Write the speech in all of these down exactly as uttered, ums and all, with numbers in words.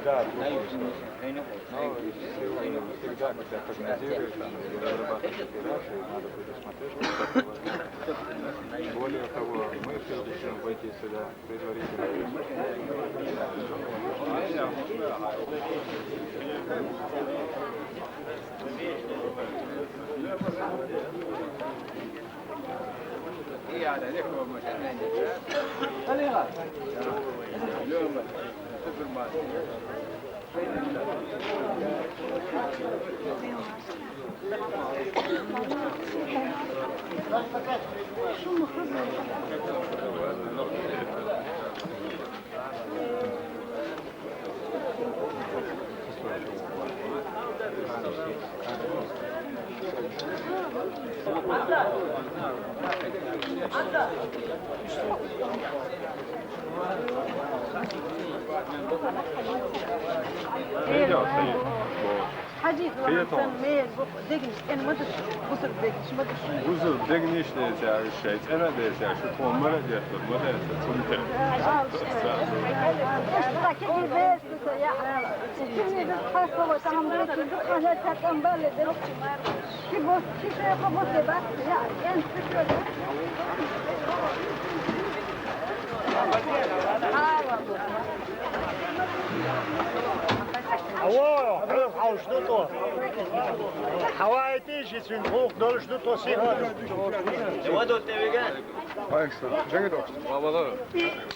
Да, но всегда, когда прогнозируешь, там, или разрабатываешь операции, надо предусмотреть, что такое возможно. Более того, мы, прежде чем войти сюда, предварительно Идёт, идёт. Вот. Хьажи, приятно. Мер, бу дегниш, эн ма душ, бусур дегниш, ма душ. Бусур дегниш десе, а шейтана десе, а шу помара десе, ма десе, цунте. Алло, хьо хьалш ду тхо. Хьаваайтий ши цуьнан гӀуллакх долуш ду тхо сихар. Ва ду тӀе вига? Айса, жега дохуш. Ва вало.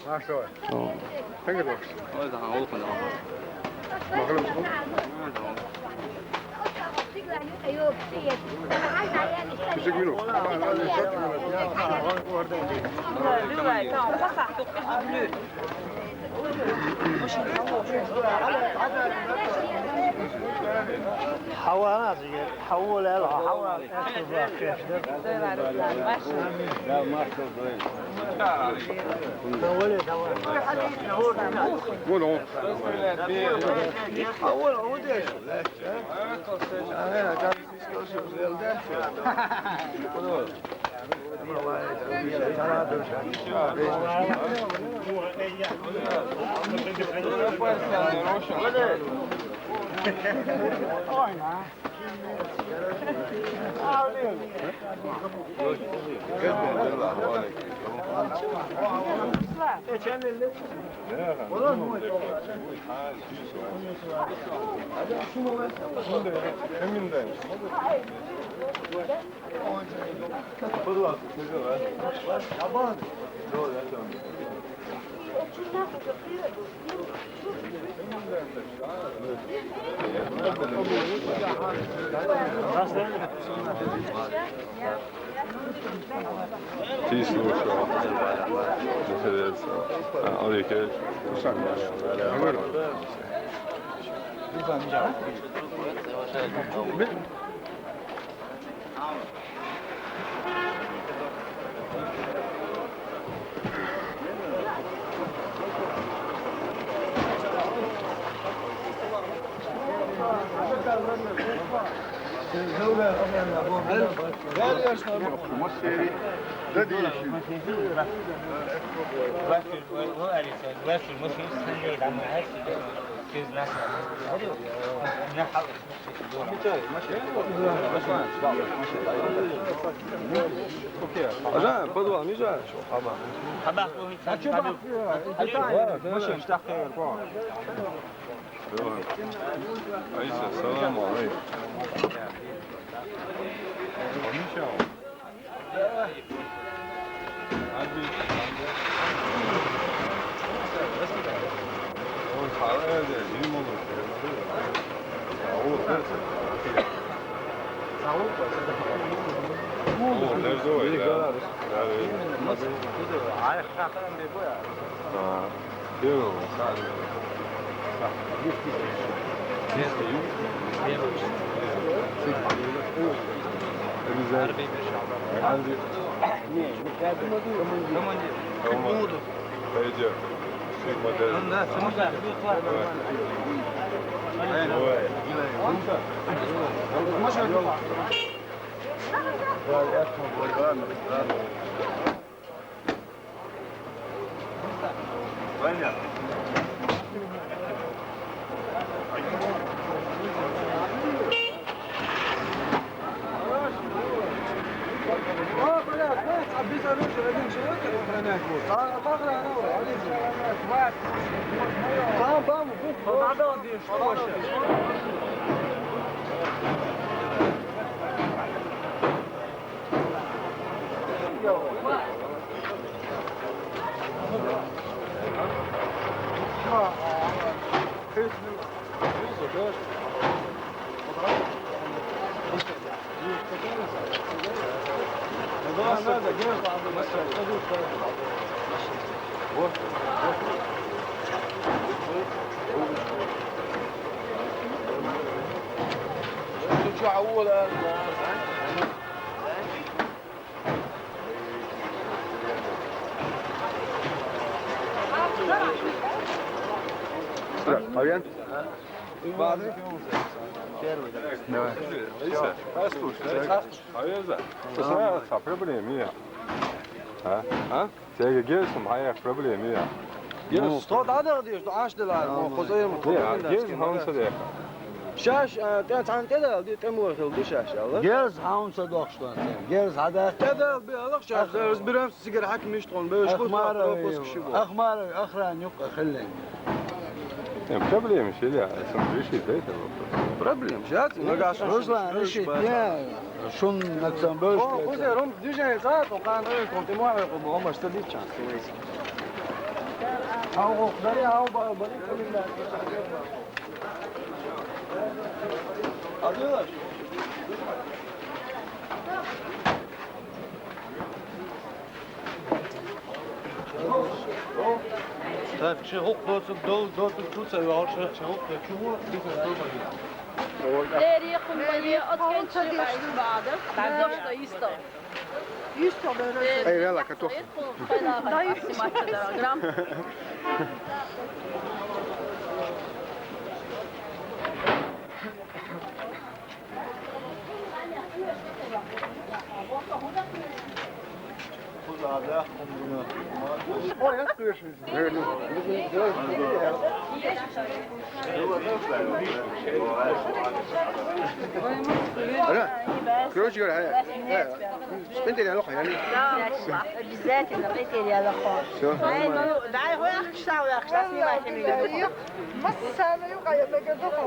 Маршо. О. Жега дохуш. Ой, да, гӀуллакх да. Махлум. Ой, да. Кизик минут. Давай, там, Хьава, хьава лел, хьава. Ты слушал. А, он ведь, э, Руслан, говорю. Ага, подвал, не знаю, что. Хьаба. Хьаба. А чё, бах, э, машина штахтер, по. Алиса, салам алейкум. Идёт. Фиг модель. Давай. Алиса, а слушай, а у тебя проблема, я? А? А? Тебе герсом, а я проблема, я? Герс, что надо, что аж да ла, мо хоза ма. Я, герс, ханса да. Шаш, а, ты цан те да, ты мо хил ди шаш, алла. Герс, ханса да, что ты. Герс, хада. Те да, би алла шаш, разберемся. Сигар хаким иштон, беш хут Ахмара, пропуск шибо. Ахмара, охранник, хеллен. Э, проблема, шеля, сам решит, да, это вопрос? Проблема, сейчас, ну, гаш, Руслан, решит, не, шун, на самом деле, О, что кузя, это? Ром, движение, за, то, кан, э, кон, ты мой, э, кон, бо, маш, ты дичан, ты весь. Ау, о, дари, ау, ба, ба, не, а делаешь? Так, чего кто-то дол, дол, тут тут, а вообще чего, чего? Leri xumani otken chiri bai bada. Bada что исто. Исто бере. Эй, вела катох. Да исто. Грамм. Короче говоря, э, э, спинтер я лохо, я не. Да, обязательно, спинтер я лохо. Всё, нормально. Да, я хочу, я хочу снимать. Массана юка я бегадохо.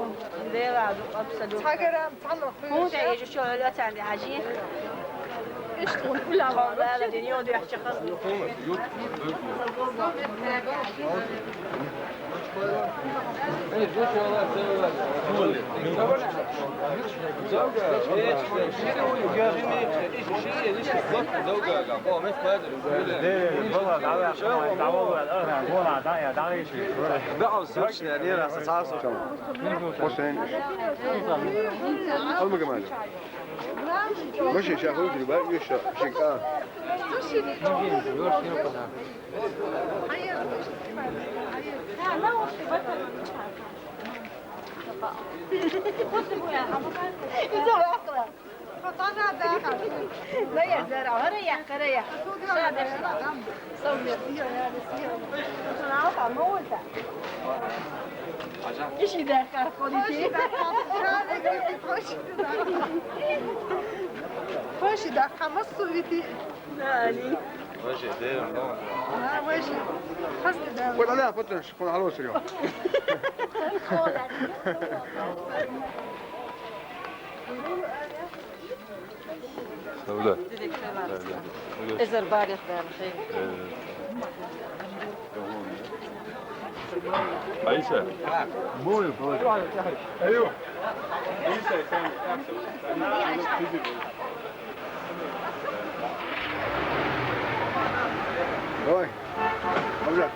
Да, абсолютно. Цагарам, цано. Хун жа ежу шо өлө цанди хажи. Ишт хун ула ва. Ла ла дини оду яхча хаз. Да, а всё, что я не раз, а сразу. Хош гелдинг. Алма гаман. Башы, шаху, башы, шаху. Ма я зара, гьара я, гьара я. Садаш. Садаш. Иши даха хонити. Хоши даха масувити. Нани. Ваше, де, да. А, ваше. Хасти да. Куда да, потом, куда хало серьё. Савда. Эзер барих бен хей. Айса. Бой, бой. Айо. Айса, сен. Давай. Назад.